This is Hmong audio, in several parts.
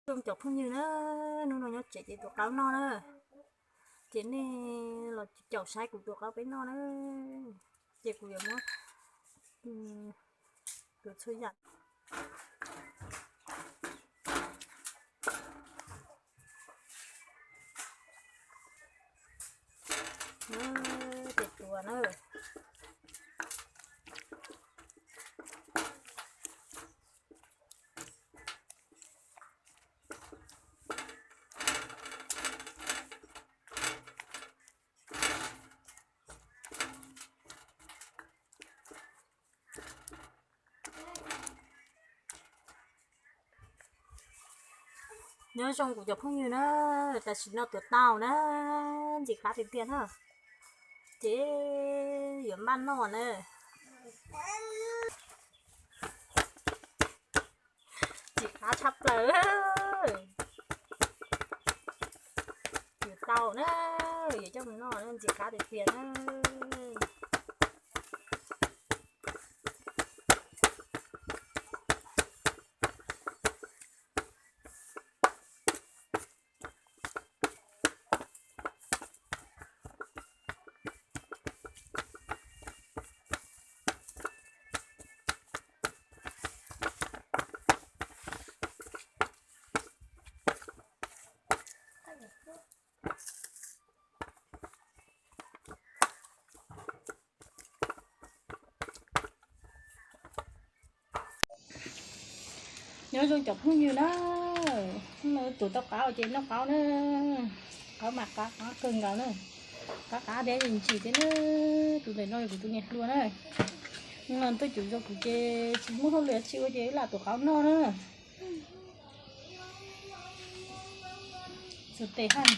Zoo cov phooj ywg na, hnub no nyob tsev ces tus qaub noj na, ces nej los caum saib kuv tus qaub peb noj na, ces kuv yuav muab tus txhua yam ces tua na. Nyob zoo kuv cov phooj ywg na, tam sim no tuav tau na, ntxim qab tiag tiag na, ces yuav npaj noj na. Ntxim qab tshaj plaws, yuav tau na, yuav coj mus noj ntxim qab tiag tiag na. Nyob zoo cov phooj ywg na, hnub no tuav tau qaub ces noj qaub na, qaub mas qab qab kawg nkaus na, qab qab thiab ntsim thiab na, tus ntawm no yog kuv tus niam hluas na, hnub no tuaj cuv zos kuv ces tsis muaj hauj lwm tsis ua ces lam tuav qaub noj na. Txawm tes haj.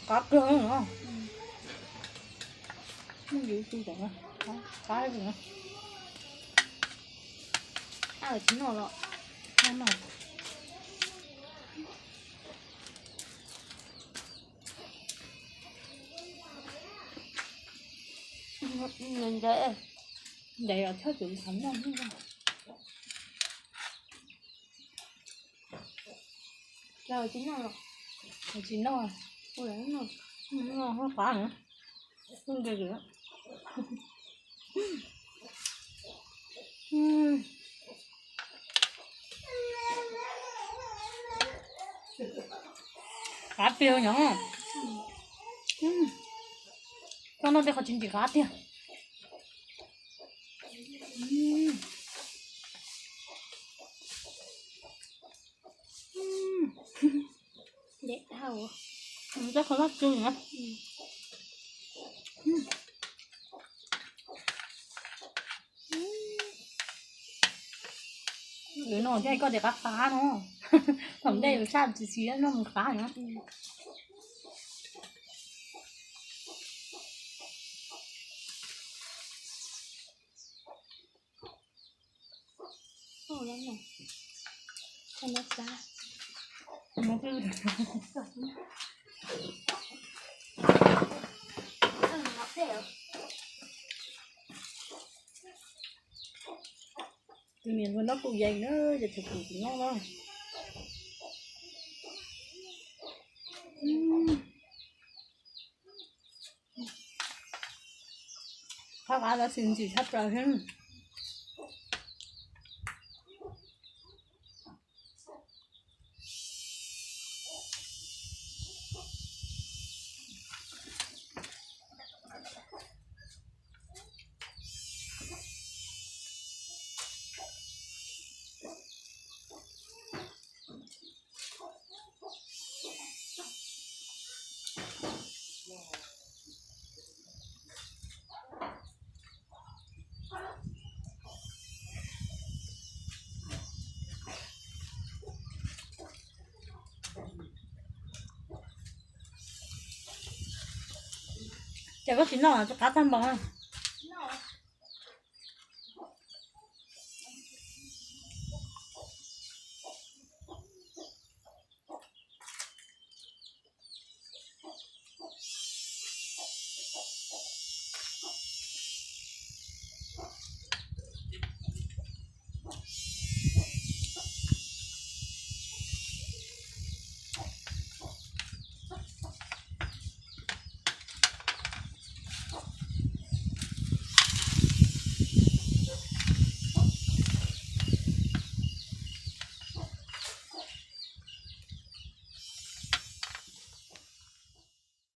Qab kawg no. Muaj yus tu tom no, qab heev. Qab tsis noj los, qab noj. Ntev os, thawj tus thaum noj. Tsis noj, tsis noj, noj qab na, noj nqis lawm. Qab tiag nyom. Koj noj tej qhov tsis ntsim qab tiag. Tej qhov loj kawg na. Lwm no thiaj koj tias qab qab no. Thaum ntej yus saj tsis tsis noj mus qab na. Tus niam hluas no kuj yeej na, ces thaum kuv kuv noj na. Qab qab tab sis ntsim tshaj plaws thiab. Ces koj tsis noj, tsis qab tag npaum na.